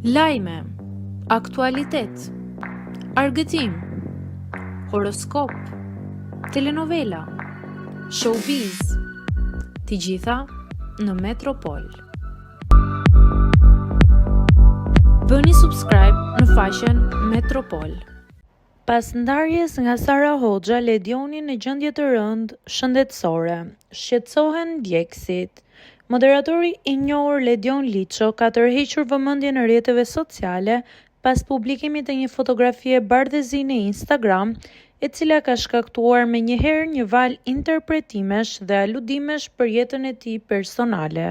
Lajme, aktualitet, argëtim, horoskop, telenovela, showbiz, të gjitha në Metropol. Bëni subscribe në faqen Metropol. Pas ndarjes nga Sara Hoxha, Ledioni në gjendje të rëndë shëndetësore, shqetësohen ndjekësit. Moderatori i njohur Ledion Liço ka tërhequr vëmendjen e rrjeteve sociale pas publikimit të një fotografie bardhezi në Instagram, e cila ka shkaktuar menjëherë një valë interpretimesh dhe aludimesh për jetën e tij personale.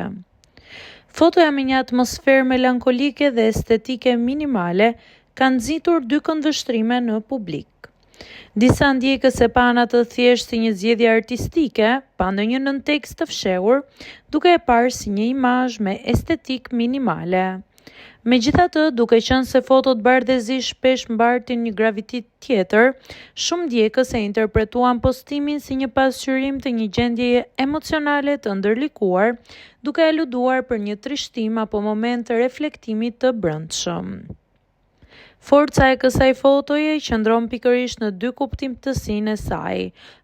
Fotoja me një atmosferë melankolike dhe estetike minimale ka nxitur dy këndvështrime në publik. Disa ndjekës e panë atë thjesht si një zgjedhje artistike, pa ndonjë nëntekst të fshehur, duke e parë si një imazh me estetikë minimale. Megjithatë, duke qenë se fotot bardhezi shpesh mbartin një gravitet tjetër, shumë ndjekës e interpretuan postimin si një pasqyrim të një gjendjeje emocionale të ndërlikuar, duke aluduar për një trishtim apo moment reflektimi të brendshëm. Forca e kësaj fotoje qëndron pikërisht në dykuptimtësinë e saj.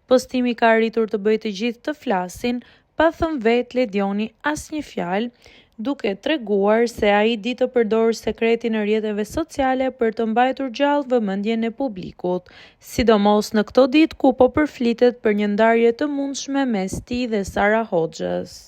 Postimi ka arritur të bëjë të gjithë të flasin, pa thënë vetë Ledioni asnjë fjalë, duke treguar se ai di të përdorë sekretin e rrjeteve sociale për të mbajtur gjallë vëmendjen e publikut, sidomos në këto ditë ku po përflitet për një ndarje të mundshme mes tij dhe Sara Hoxhës.